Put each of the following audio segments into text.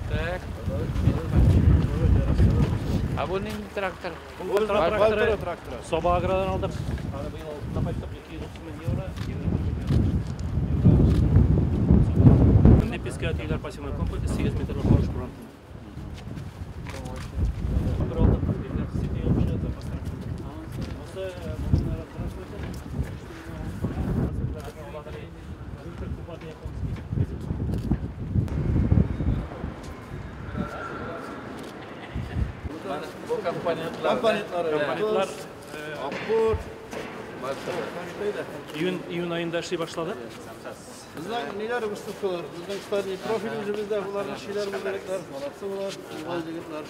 Так. А бу нинди трактор? Бу тракторы. Соба аградан алдык. Аны быел алтында кайттык 230 мең евро. Непискә тиләр пассивный комплекс 8 метрлы паруш буран. Бер алдык, сети общая запас. Монысы Бу компонентлар. Компонентлар. Аппорт. Июнь айында эшли башлады. Безнең ниләр выставкалар, безнең старый профиль үзебездә, буларның эшләре егетләр, молодцы булар, уңай егетләр.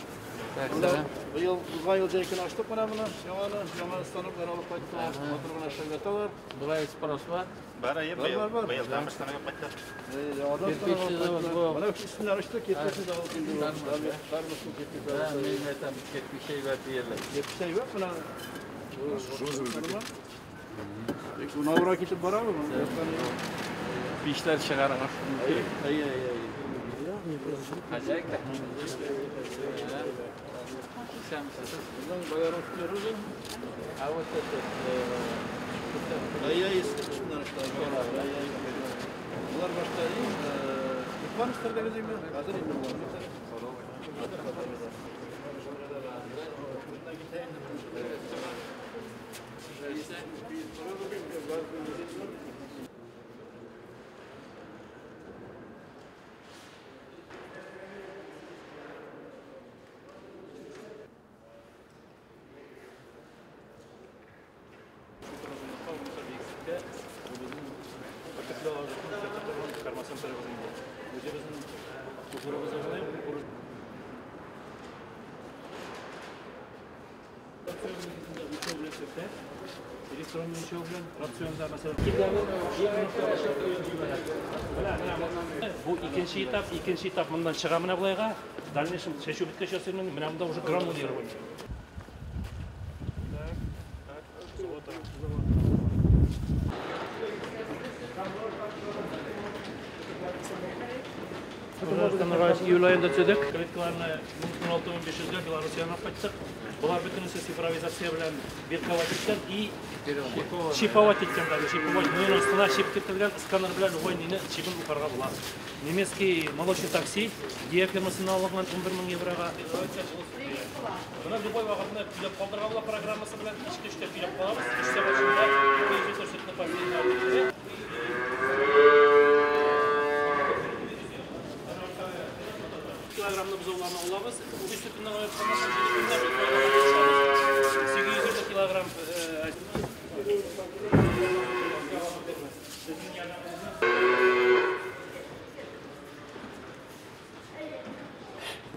Быел узган ел җәйкен ачтык менә моны, яңаны, яңа станоклар алып кайттылар, матур гына эшләп яталар. Болай спрос бар. Бар, әйе, Бар, бар. быелдан башланып кайтты. Яңадан Кирпич станок алып завод кайттылар. бу. Менә үстеннән ачтык, кирпич завод инде. Тармысын кирпич Да, заводы. мин әйтәм, кирпич әйбәт диярлек. Кирпич әйбәт менә. Бик унавра китеп барабыз. Пишләр чыгарган. Әйе, әйе, әйе. Хозяйка. Исәнмесез. Безнең баярак күрәбез. А вот этот Әйе, әйе, үстеннән ачтык. Әйе, әйе. Булар башта Испанецлар дигән хәзер инде булар. Электронный үлчәү белән рационда мәсәлән. Бу икенче этап, икенче этап моннан чыга менә болайга. В дальнейшем чәчү беткәч ясыймын, менә монда уже гранулирование. Так, так, вот. Татарстан июль айында төзедек. Клеткаларны 16 500-гә Белоруссиядан алып кайттык. Булар бөтенесе цифровизация белән бирковать иткән и чиповать иткән даже чиповать. Муен астына чип кертелгән, сканер белән любой нине чибын укырга була. Немецкий молочный такси Гея фирмасыннан алынган 11 мең еврога. Моны любой вакытны көйләп калдырырга була программасы белән кичке 3тә көйләп калабыз. 3 сәгать эчендә 200 литр сөтне последний алып китә. Килограммны бозауларны алабыз. Үгез сөтеннән аерып калмасын, җиде көннән бер килограмм 800 килограмм.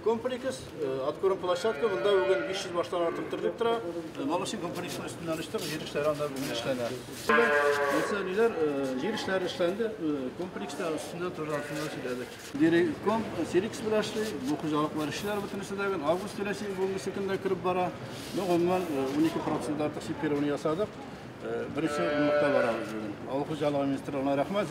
Комплекс, откорм площадка, монда бүген 500 баштан артык терлек тора. Молочный комплексның өстеннән очтык, җир эшләре анда бүген эшләнә. Монысы ниләр, җир эшләре эшләнде, комплекста өстендә торган сөйләдек. Дирекком Селикс белән эшли, бу хуҗалыклар эшләр бөтенесе дә бүген август тирәсе бүгенге көндә кереп бара. Ну, гомумән, 12% артык чипирование ясадык. Беренче унлыкта барабыз бүген. Авыл хуҗалыгы министрлыгына рәхмәт.